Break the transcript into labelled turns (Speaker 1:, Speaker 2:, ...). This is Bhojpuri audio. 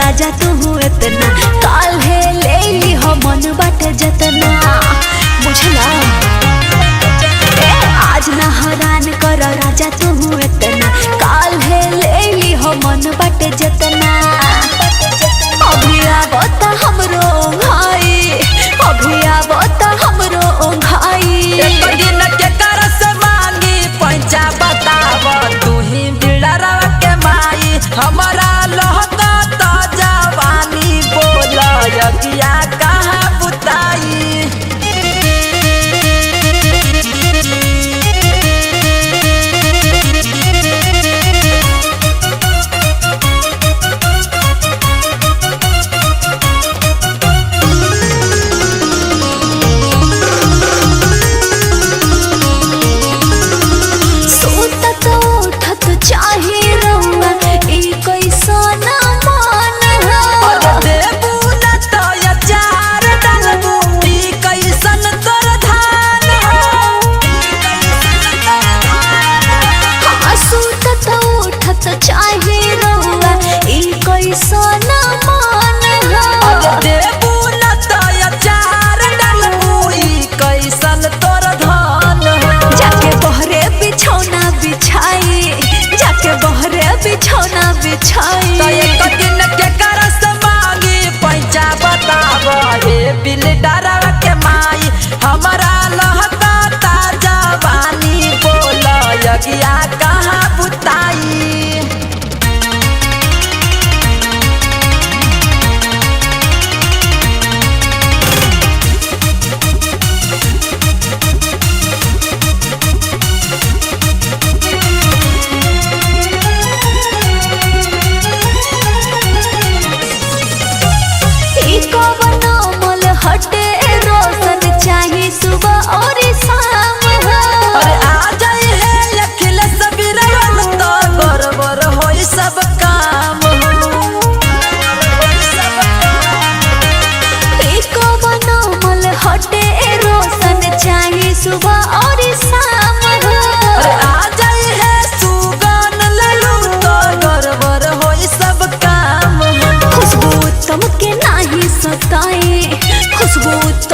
Speaker 1: राजा तू इतना, काल्हे ले ली हो मन बाटे जतना। बुझला ए आज ना हरान कर राजा तू इतना, काल्हे ले ली हो मन बाटे जतना। अभी आवता हमरो भाई, अभी आवता हमरो भाई।
Speaker 2: एक दिन के करस मांगी पैसा बताव तू ही बिलरवा के माई। हमरा लहका त जवानी बोल यगिया कहाँ बुताई।
Speaker 1: सुतत उठत चाहे रउआ ई कैसन मान
Speaker 2: अरे
Speaker 1: ह।
Speaker 2: देबू न त अचार डालबू ई कैसन तोर धान हो।
Speaker 1: हाँ, सुतत उठत चाहे रउआ ई कैसन मान ह।
Speaker 2: अरे देबू न त अचार डालबू ई कैसन तोर धान हो।
Speaker 1: जाके बहरे बिछौना बिछाई, जाके बहरे बिछौना बिछाई।
Speaker 2: त एक दिन के करस मांगी पैसा बताव हे बिल डरवा के माई। हमरा लहका ता जवानी बोल यगिया कहाँ बुताई।
Speaker 1: ई कवन अमल हटे रोशन चाहे सुबह और शाम ह।
Speaker 2: अरे आ जाए है अखिलेश बिरबल तो गड़बड़ होई सब काम हो।
Speaker 1: ई कवन अमल हटे रोशन चाहे सुबह और शाम ह।
Speaker 2: अरे आ जाए है सुगन ललू तो गड़बड़ होई सब काम हो।
Speaker 1: खुशबू उत्तम के नाही सताए, खुशबू उत्तम